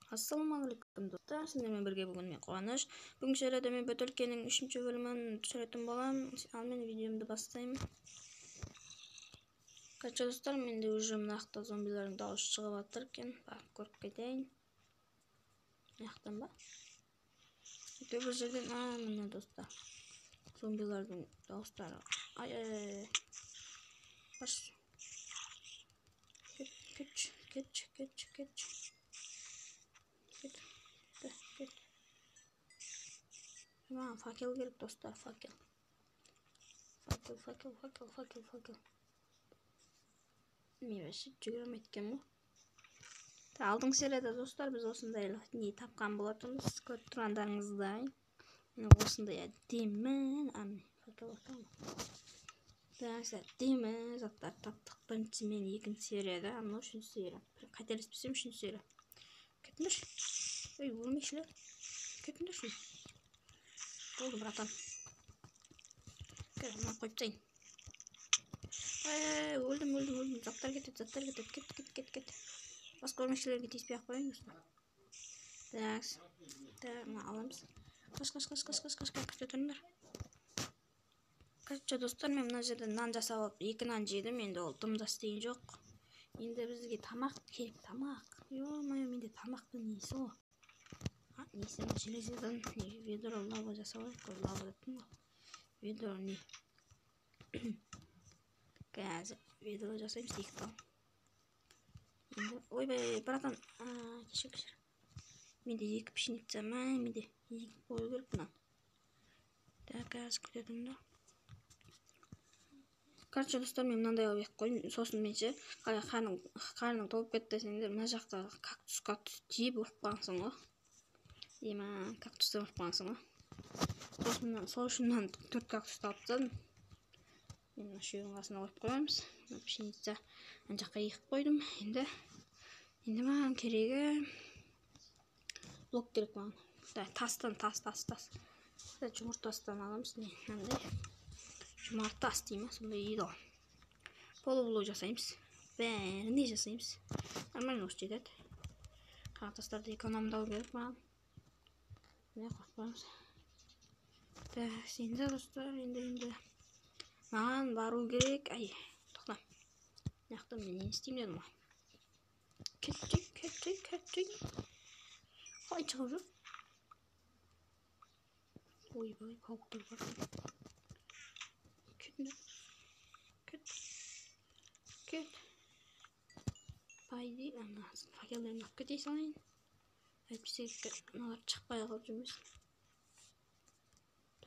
Ассалаумағалейкум достар, сіздермен бірге бүгін мен Қуаныш. Бүгінгі серияда мен бөтелкенің 3-ші бөлімін түсіретін боламын. Ал мен видеомды бастаймын. Короче достар, менде уже мына жақта зомбилардың дауысы шығып жатыр екен. Барып көріп кетейін. Мына жақтан ба? Өте бір жерден, міне достар. Зомбилардың дауыстары. Ай, ай, ай. Қаш. Кет, кет, кет, кет. Кет, кет. Маған факел керек, достар, факел. Факел, факел, факел, факел, факел. Мен вообще жүгіре алмайды екенмін ғой. Алдыңғы серияда, достар, біз осындай не тапқан болатынбыз, көріп тұрғандарыңыздай. Міне осындай әдемі, міне факел екен. Әдемі заттар таптық. Бірінші мен екінші серияда, мынау үшінші серия. Қателеспесем үшінші серия. Кетіңдерші. Ей, өлмейшілер. Кетіңдерші. Болды, братан. Кел, мына қойып тастайын. Ай, өлдім, өлдім, өлдім. Заттар кетеді, заттар кетеді. Кет, кет, кет, кет. Басқа өрмекшілерге тиіспей ақ қояйын достар. Так, так, мына аламыз. Қаш, қаш, қаш, қаш, қаш, қаш, қаш, тұрыңдар. Короче, достар, мен мына жерде нан жасап алып, 2 нан жедім, енді ол дым да істеген жоқ. Енді бізге тамақ керек, тамақ. Ё-моё, менде тамақтың несі ғой? Несі, железодан не, ведро лава жасап алайық қой, лава дептім ғой. Ведро не? Қазір ведро жасаймыз 2 тал. Енді, ойбай, братан, кешір, кешір. Менде 2 пшеница, мә, менде 2 қою керек мына. Так, қазір күтетім да. Короче, достар, мен мынандай қылып егіп қойдым. Сосын мен ше, қалай қарның толып кетті десеңдер, мына жақта кактус, кактус тиіп өліп қалғансың ғой. Ема, кактустан өліп қалғансың ғой. Сосын сол үшін мынаны 4 кактусты алып тастадым. Енді мына үшеуінің қасына қойып қоямыз. Мына пшеница ана жаққа егіп қойдым. Енді маған керегі блок керек маған. Да, тастан, тас, тас, тас. Да, жұмыртастан аламыз. Не, мынандай. Жұмыртас дей ма, сондай дейді ғой. Полублок жасаймыз. Бәріне жасаймыз. Нормально осы жетеді. Қара тастарды экономдау керек маған. Міне қойып қоямыз. Так, енді достар, енді маған бару керек. Ай, тоқта. Мына жақта мен не істеймін дедім ғой. Кеттік, кеттік, кеттік. Қалай шығып жүр? Ойбай, пауктар бар. Кетіңдер. Кет. Кет. По идее, ана факелдерін алып кете салайын. Әйтпесе мыналар шықпай қалып жүрмесін.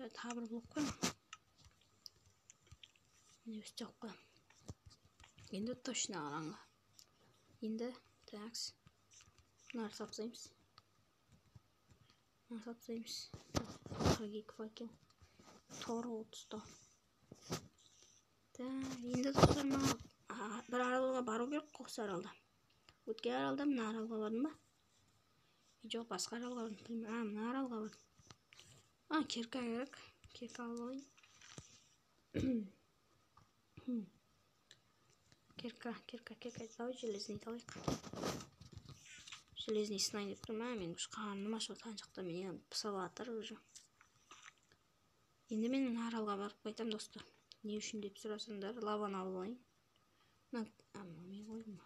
Тағы бір блок қоямын. Міне өстіп жауып қоямын. Енді точно қараңғы. Енді, такс. Мыналарды салып тастаймыз. Мынаны салып тастаймыз. 42 факел. Тор 30-та. Так, енді достар, маған бір аралға бару керек, осы аралда. Өткен аралда мына аралға бардым ба? Жоқ, басқа аралға бардым. Білмеймін. Мына аралға бардым. Кирка керек. Кирка алып алайын. Кирка, кирка, кирка. Давай железный алайық. Железный сынайын деп тұрмын. Мен уже қарным ашып жатқан жақта мен пысып жатыр уже. Енді мен мына аралға барып қайтамын, достар. Не үшін деп сұрасаңдар, лаваны алып алайын. Мына, мен қойдым.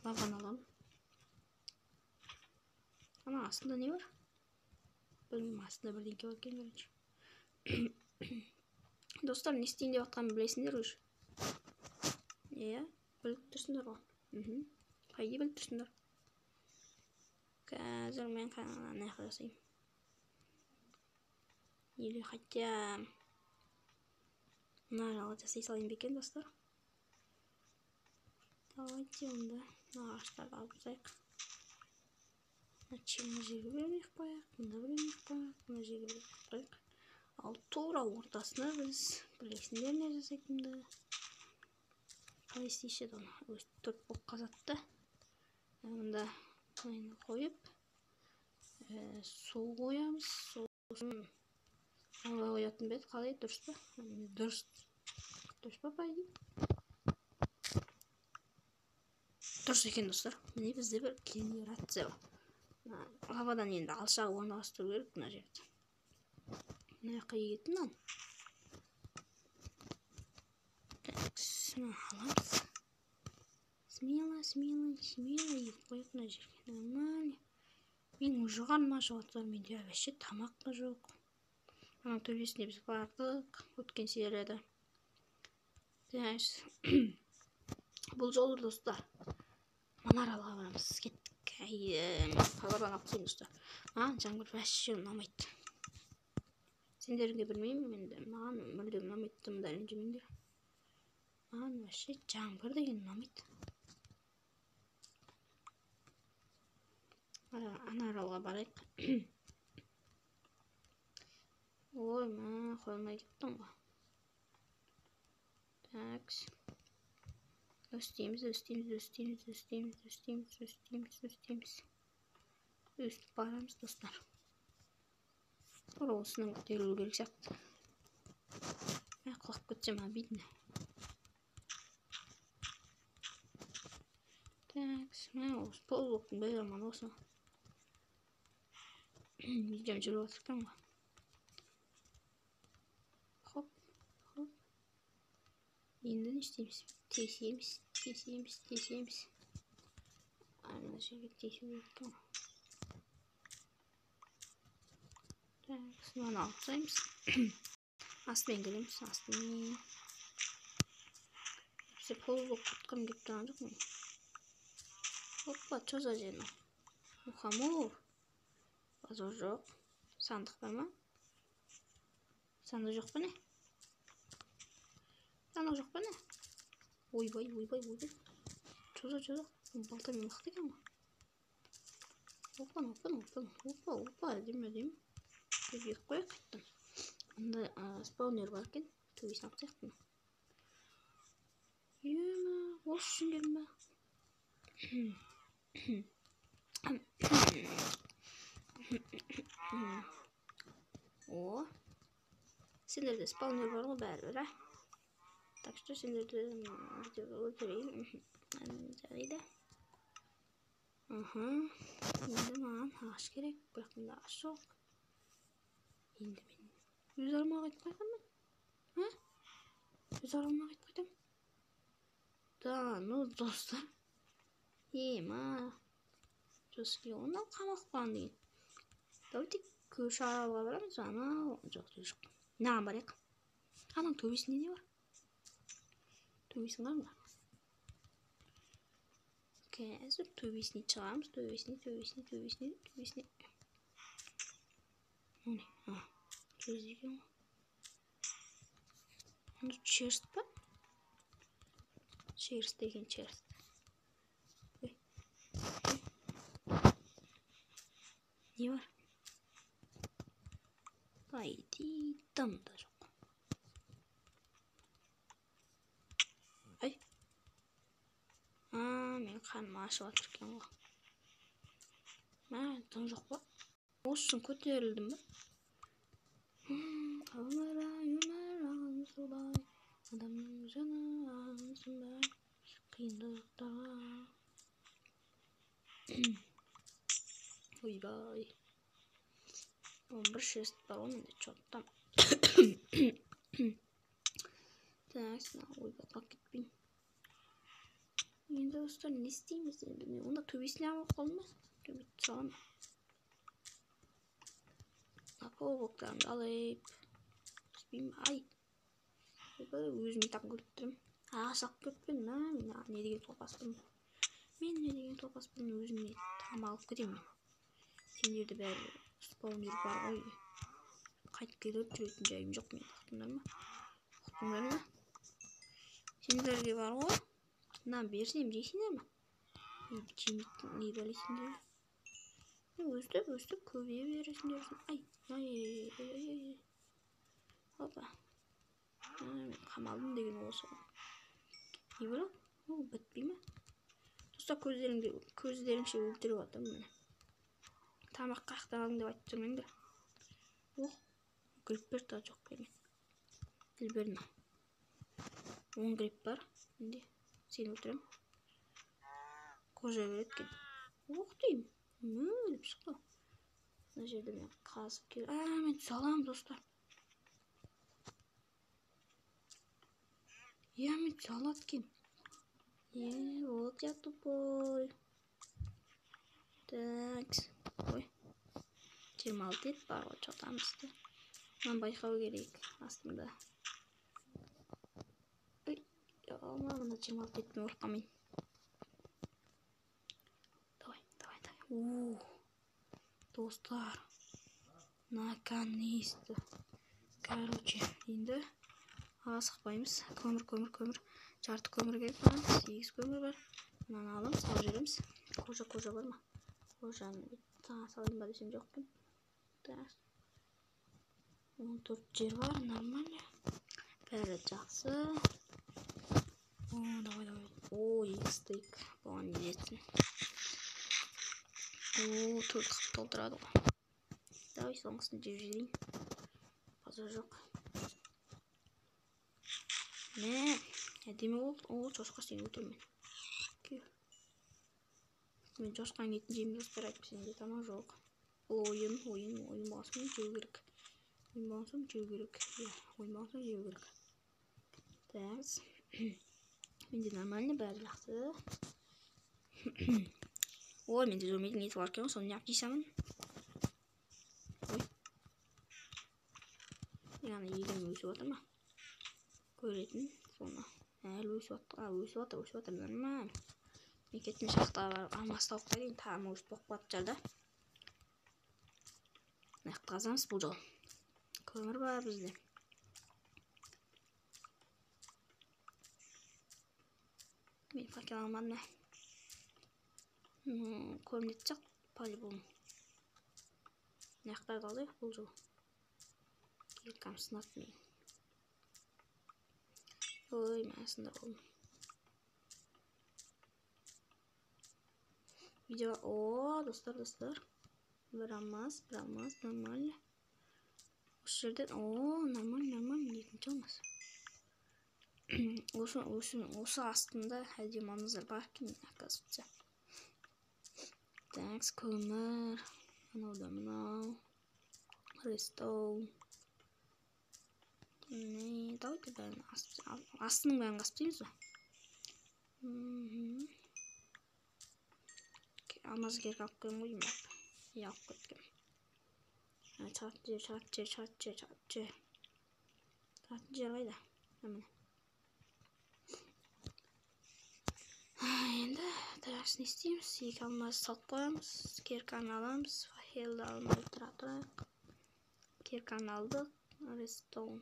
Лаваны аламын. Ана астында не бар? Білмеймін, астында бірдеңке бар екен, короче. Достар, не істейін деп жатқанымды білесіңдер уже. Иә, біліп тұрсыңдар ғой. По идее біліп тұрсыңдар. Қазір мен ана жаққа жасаймын. Или хотя мына аралға жасай салайын ба екен, достар? Давайте онда мына ағаштарды алып тастайық. Мына жерге біреуін егіп қояйық, мында біреуін егіп қояйық, мына жерге біреуін егіп қояйық. Ал тура ортасына біз білесіңдер не жасайтынымды. Қалай істейші еді оны? Өз 4 блок қазады да. Мында мынаны қойып, су қоямыз. Сосын лава қоятын ба еді? Қалай, дұрыс па? Дұрыс. Дұрыс па, по идее? Дұрыс екен, достар. Міне, бізде бір генерация бар. Лавадан енді алшақ орналастыру керек мына жерді. Мына жаққа егетін мынаны. Так, аламыз. Смело, смело, смело егіп қояйық мына жерге. Нормально. Менің уже қарным ашып жатыр, менде вообще тамақ та жоқ. Ананың төбесіне біз бардық өткен серияда. Бұл жолы, достар, Манаралға барамыз. Кеттік. Хабарлан алып тастайын, достар. Маған жаңбыр вообще ұнамайды. Сендерге білмеймін енді, маған мүлдем ұнамайды, дым да ренжімеңдер. Маған вообще жаңбыр деген ұнамайды. Ана аралға барайық. Ой, мә, қоймай кеттім ғой. Так. Өстейміз, өстейміз, өстейміз, өстейміз, өстейміз, өстейміз, өстейміз. Өстіп барамыз, достар. Тура осынан көтерілу керек сияқты. Мә, құлап кетсем обидно. Так, мә, осы полублоктың бәрі жаман осы. Видеом жүріп жатыр екен ғой. Хоп, хоп. Енді не істейміз? Тесеміз, тесеміз, тесеміз. Ана жерге тесу керек екен ғой. Так, мынаны алып тастаймыз. Астымен келеміз, астымен. Бізде полублок құтқарғым келіп тұрған жоқ мен. Опа, что за жер мынау? Мухомор. Базар жоқ. Сандық бар ма? Сандық жоқ па не? Сандық жоқ па не? Ойбай, ойбай, ойбай. Что за, что за? Балтамен мықты екен ғой. Опа, опа, опа, опа, опа, әдемі, әдемі. Деп егіп қояйық қайтадан. Анда спаунер бар екен. Төбесін алып тастайық бұны. Ема, осы үшін келдім ба? О, сендерде спаунер бар ғой бәрібір, а? Так что сендерді өлтірейін. Жарайды. Аха. Енді маған ағаш керек, бірақ мында ағаш жоқ. Енді мен өз аралыма қайтып қайтамын ба? А? Өз аралыма қайтып қайтамын? Да, ну, достар. Ема. Жоске, онан қамалып қалған деген. Давайте көрші аралға барамыз. Анау, жоқ, жоқ, жоқ. Мынаған барайық. Ананың төбесінде не бар? Төбесін қараңдар. Қазір төбесіне шығамыз, төбесіне, төбесіне, төбесіне, төбесіне. Міне, а, төбесі екен ғой. Мына шерсть па? Шерсть деген шерсть. Ой. Не бар? По идее, дым да жоқ. Ай. А, мен қарным ашып жатыр екен ғой. Мә, дым жоқ па? Осы үшін көтерілдім ба? Өмір ай, өмір аңсылай, адамның жаны аңсынбай, қиындықтарға. Ойбай. 11 шест бар ғой менде, чё там. Так, ойбай, құлап кетпейін. Енді, достар, не істейміз енді? Мен онда төбесіне алып қалдым ба? Төбе саламын. Полублоктарымды алып. Түспеймін. Ай. Ойбай, өзіме тағын көріп тұрмын. Ағаш алып кетпен, мә, мен не деген топаспын. Мен не деген топаспын, өзіме тамақ алып кетемін мен. Сендерде бәрі спаунер бар ғой. Қайтып келіп жүретін жайым жоқ мен. Ұқтыңдар ма? Ұқтыңдар ма? Сендерге бар ғой. Мынаны берсем жейсіңдер ма? Жемейтін не бәле сендер? Өстіп, өстіп көбейе бересіңдер. Ай, ай, ай, ай, ай. Опа. Мен қамалдым деген осы ғой. Не бар? Ол бітпей ме? Достар, көздеріңше өлтіріп жатырмын міне. Тамақ қаяқтан алдың деп айтып жүрмеңдер. Ох, гриб бар та жоқ берген. Дилберна. 10 гриб бар. Менде сені өлтіремін. Кожа береді екен. Ух ты, өліп шықты. Мына жерде мен қазып кел. А, мен түсе аламын, достар. Иә, мен түсе алады екен. Е, вот я тупой. Так. Ой. 26 ет бар ғой, жатамыз. Мынаны байқау керек астында. Ой, мына 26 еттен өліп қалмайын. Давай, давай, давай. У, достар. Наконец-то. Короче, енді асықпаймыз. Көмір, көмір, көмір. Жарты көмір керек маған. 8 көмір бар. Мынаны аламыз, салып жібереміз. Кожа, кожа бар ма? Кожаны салайын ба десем жоқ екен. Так. 14 жер бар, нормально. Бәрі жақсы. О, давай, давай. О, 2 стейк. Бұған не жетсін. О, 4 қып толтырады ғой. Давай, соңғысын жеп жіберейін. Базар жоқ. Мә, әдемі болды. О, шошқа, сені өлтірмін. Кел. Мен шошқаның етін жеймін, достар, әйтпесе менде тамақ жоқ. Бұл ойын, ойын, ойын болған соң жеу керек. Ойын болған соң жеу керек. Иә, ойын болған соң жеу керек. Так. Менде нормально, бәрі жақсы. Ой, менде зомбидің еті бар екен ғой, соны неғып жей саламын? Ой. Яғни егін өсіп жатыр ма? Көретін соны. Әлі өсіп жатыр, а, өсіп жатыр, өсіп жатыр, нормально. Мен кеттім шахтаға барып алмас тауып қояйын, тағы өсіп болып қалатын шығар да. Мына жақты қазамыз бұл жолы. Көмір бар бізде. Мен факел алмадым ә. Көрінетін сияқты, по-любому. Мына жақтарды алайық бұл жолы. Киркам сынады менің. Ой, мен сындырып алдым. Видео, о, достар, достар. Бір алмас, бір алмас, нормально. Осы жерден, о, нормально, нормально, екінші алмас. Осы астында әдемі алмаздар бар екен, оказывается. Так, көмір, анау да мынау. Рестол. Не, давайте бәрін астының бәрін қасып тастаймыз ба? Алмаз керек алып келген ғой деймін бірақ. Иә, алып кеткен. Шығатын жер, шығатын жер, шығатын жер, шығатын жер. Шығатын жер қайда? Міне. Енді так, не істейміз? 2 алмаз салып қоямыз. Кирканы аламыз. Факелді алмай тұра тұрайық. Кирканы алдық. Redstone.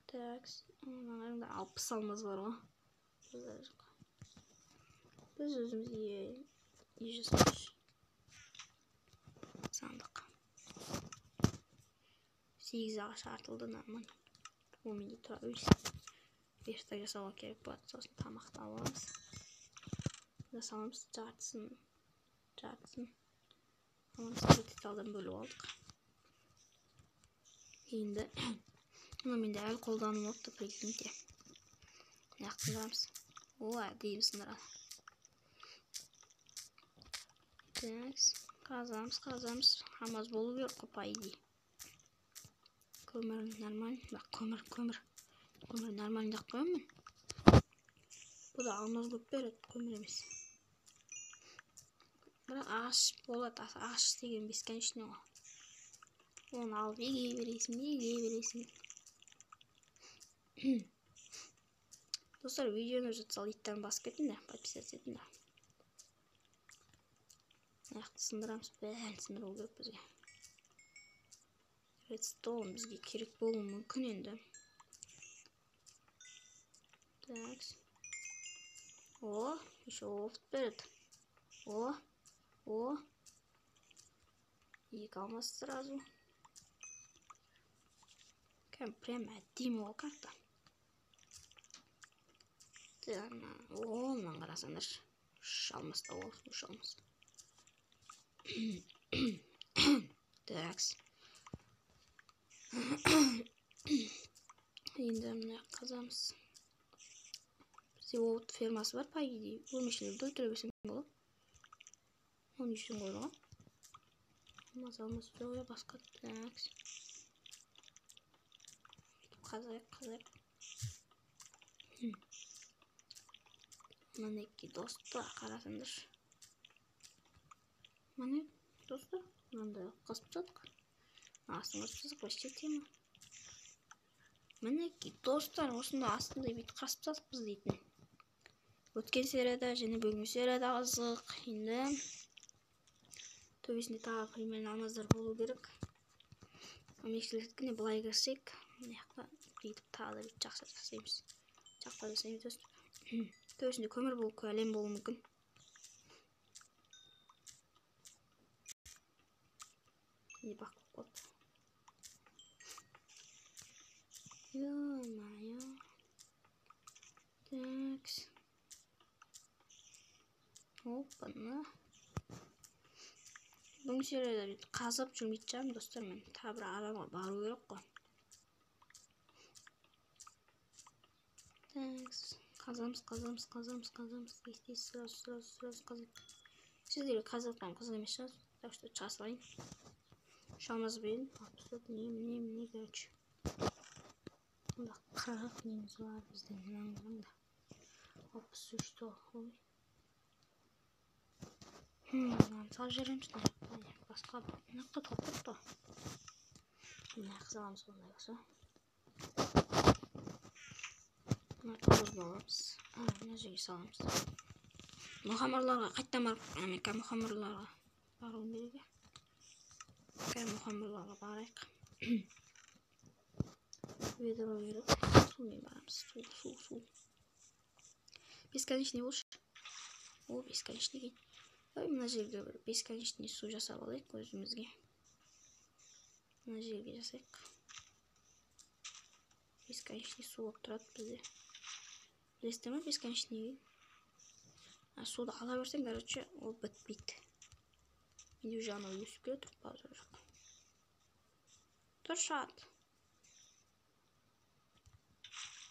Так, мыналарында 60 алмаз бар ғой. Біз өзімізге үй жасаймыз. Сандық. 8 ағаш артылды, нормально. Ол менде тұра берсін. Верстак жасауға керек болады. Сосын тамақты аламыз. Жасаламыз жартысын. Жартысын. Аламыз, деталдан бөліп алдық. Енді мына менде әлі қолданылмапты, прикиньте. Мына жақты сындырамыз. О, әдемі сындырады. Так, қазамыз, қазамыз. Алмаз болу керек қой, по идее. Көмір нормально. Бірақ көмір, көмір. Көмір нормально деп қоямын мен. Бұл да алмаз көп береді, көмір емес. Бірақ ағаш болады, ағаш деген бесконечный ғой. Оны алып еге бересің, еге бересің. Достар, видеоны жатса лайктан басып кетіңдер, подписаться етіңдер. Аяқты сындырамыз, бәрін сындыру керек бізге. Redstone бізге керек болуы мүмкін енді. Так. О, еще опыт береді. О, о. Екі алмаз сразу. Кәм прям әдемі ол карта. О, мынаны қарасаңдаршы. Үш алмаз тауып алдық, үш алмаз. Такс. Енді мына қазамыз. Бізде от фермасы бар, по идее. Өрмекшілерді өлтіре берсем болады. Оның үшін қойылған. Алмаз, алмаз жоқ, иә, басқа. Так. Қазайық, қазайық. Мінекей, достар, қарасаңдаршы. Міне, достар, мынандай қосып тастадық. Астын қосып тастадық, вообще тема. Мінекей, достар, осында астында бүйтіп қасып тастадық біз дейтін. Өткен серияда және бүгінгі серияда қызық. Енді төбесінде тағы примерно алмаздар болу керек. Өрмекшілердікіне былай кірсек, мына жақта бүйтіп тағы да бүйтіп жақсы жасаймыз. Жақта жасаймыз, достар. Төбесінде көмір болу, әлем болуы мүмкін. Не бақ болып қалды. Ё-моё. Так. Опа-на. Бүгінгі серияда бүйтіп қазып жүрмейтін шығармын, достар, мен. Тағы бір адамға бару керек қой. Так. Қазамыз, қазамыз, қазамыз, қазамыз. Тез, тез, сразу, сразу, сразу қазайық. Сіздерге қазып жатқан қызық емес шығар. Так что шыға салайын. Үш алмаз берейін. 64, не, не, не, короче. Мында 40 неміз бар бізде. Мынаның қараңдар. 63 ой. Мынаны салып жібереміз. Басқа мына жақта толып кетті ғой. Мына жаққа саламыз ондай болса. Мына тоғызды аламыз. Мына жерге саламыз. Мұхаммарларға қайтадан барып, мен қазір мұхаммарларға баруым керек, иә. Қазір мұхаммарларға барайық. Ведро керек. Сумен барамыз. Су, су, су. Бесконечный болшы. О, бесконечный екен. Ой, мына жерге бір бесконечный су жасап алайық өзімізге. Мына жерге жасайық. Бесконечный су болып тұрады бізде. Білесіздер ме бесконечный деген? Суды ала берсең, короче, ол бітпейді. Менде уже анау өсіп келе тұр, базар жоқ. Тұршат.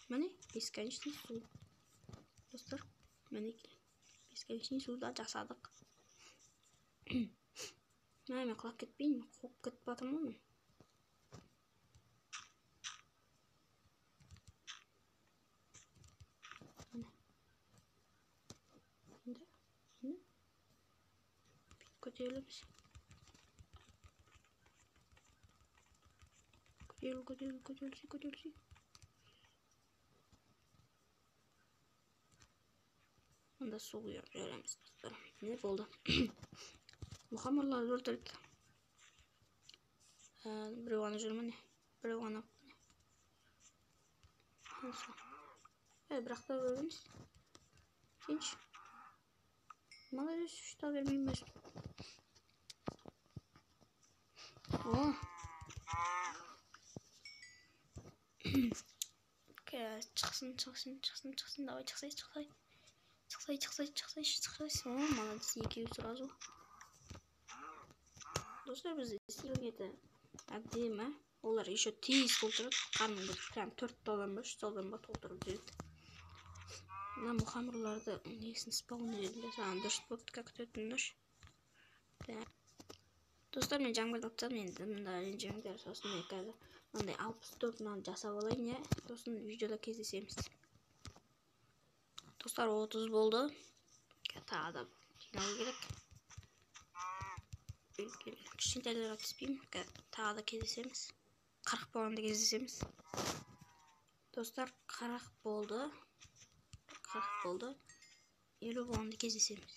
Міне, бесконечный су. Достар, мінекей. Бесконечный су да жасадық. Мә, мен құлап кетпейін, қуып кетіп жатырмын ғой мен. Міне. Енді, енді. Бүйтіп көтерілеміз. Көтеріл, көтеріл, көтерілсе, көтерілсе. Мында су құйып жібереміз, достар. Не болды? Мұхаммарларды өлтірді. Біреу ғана жүр міне. Біреу ғана. Бірақ та өлеміз. Сенші. Молодец, үш та бермеймін өзім. О. Шықсын, шықсын, шықсын, шықсын. Давай, шықсай, шықсай. Шықсай, шықсай, шықсай, шықсай. О, молодец, екеуі сразу. Достар, бізде силгеті әдемі. Олар еще тез толтырады. Қарның бір прям 4 талдан ба, 3 талдан ба толтырып жүреді. Мына мұхаммарларды несін спаунерінде саған дұрыс болыпты, как күтетіндер. Достар, мен жаңбырды алып тастадым енді, мында ренжімеңдер. Сосын мен қазір мынандай 64 мынаны жасап алайын, иә. Сосын видеода кездесеміз. Достар, 30 болды. Тағы да жиналу керек. Кішкентайларға түспеймін. Тағы да кездесеміз. 40 болғанда кездесеміз. Достар, 40 болды. 40 болды. 50 болғанда кездесеміз.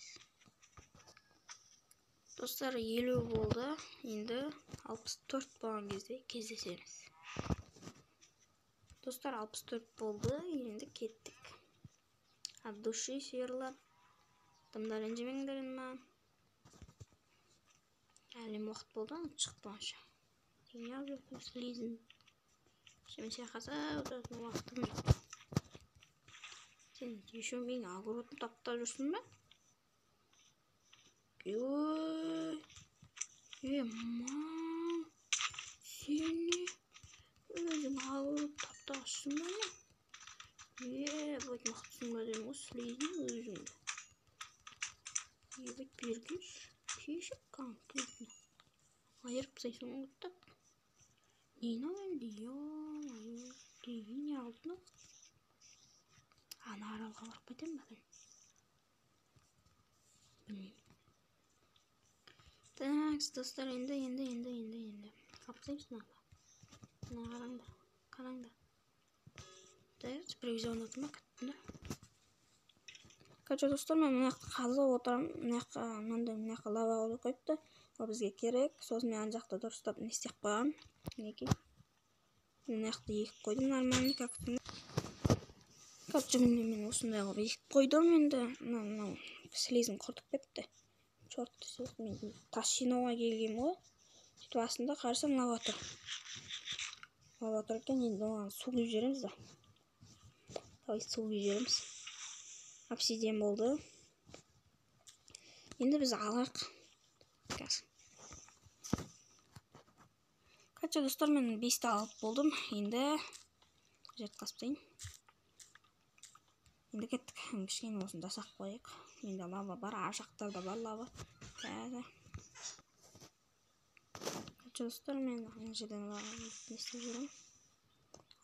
Достар, 50 болды. Енді 64 болған кезде кездесеміз. Достар, 64 болды. Енді кеттік. От души сиырлар. Дымда ренжімеңдер енді маған. Әлем уақыт болды, ана шықты онша. Неғып жүрсің, слизін. Мен сен қазір отыратын уақытым жоқ. Сен еще менің огородымды таптап жүрсің бе? Ой, мам, сен не өзің огород таптағансың ба не? Ебать, мықтысың ба дедім ғой, слизни өзіңді. Ебать, бері келші. Келші, конкретно. Айырып тастайсың ғой так. Не мынау енді, ё-моё, деген не алды мынау? Ана аралға барып кетемін ба екен? Білмеймін. Так, достар, енді. Алып тастаймыз мынаны. Мына қараңдар, қараңдар. Так, біреу звондап ма, күттіңдер. Короче, достар, мен мына жақта қазып отырамын. Мына жаққа мынандай, мына жаққа лава қойып қойыпты. Ол бізге керек. Сосын мен ана жақта дұрыстап не істеп қойғанмын. Мінекей. Мына жақта егіп қойдым нормально, как то. Короче, міне мен осындай қылып егіп қойдым енді. Мынау слизін құртып кетті. Черт, мен тас жинауға келгенмін ғой. Сөйтіп астында қарасам лава тұр. Лава тұр екен, енді оған су құйып жібереміз да. Давай су құйып жібереміз. Обсидиан болды. Енді біз алайық. Қазір. Короче, достар, мен 5-ті алып болдым. Енді жерді қасып тастайын. Енді кеттік. Кішкене осыны жасап қояйық. Менде лава бар, ар жақтарда бар лава. Қазір. Короче, достар, мен мына жерден лава не істеп жүремін.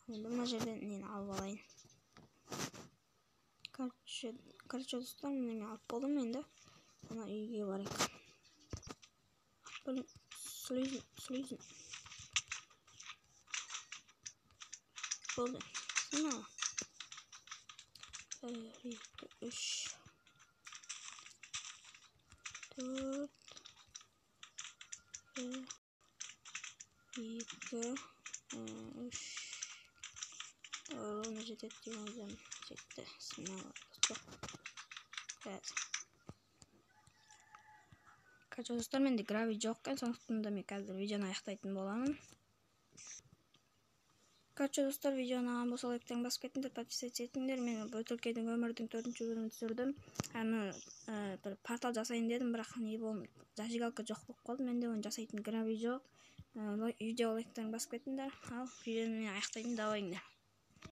Енді мына жерден нені алып алайын. Короче, достар, міне мен алып болдым енді. Ана үйге барайық. Блин, слизин. Болды. Мына. 1, 2, 3, 4, 1, 2, 3. Ровно жетеді деген ойдамын. Жетті. Смело, достар. Қазір. Короче, достар, менде гравий жоқ екен, сондықтан да мен қазір видеоны аяқтайтын боламын. Короче, достар, видео ұнаған болса лайктан басып кетіңдер, подписаться етіңдер. Мен бөтелкенің өмірдің 4-ші бөлімін түсірдім. Аны бір портал жасайын дедім, бірақ не болды, зажигалка жоқ болып қалды. Менде оны жасайтын гравий жоқ. Видео лайктан басып кетіңдер. Ал, видеоны мен аяқтайтын, давайыңдар.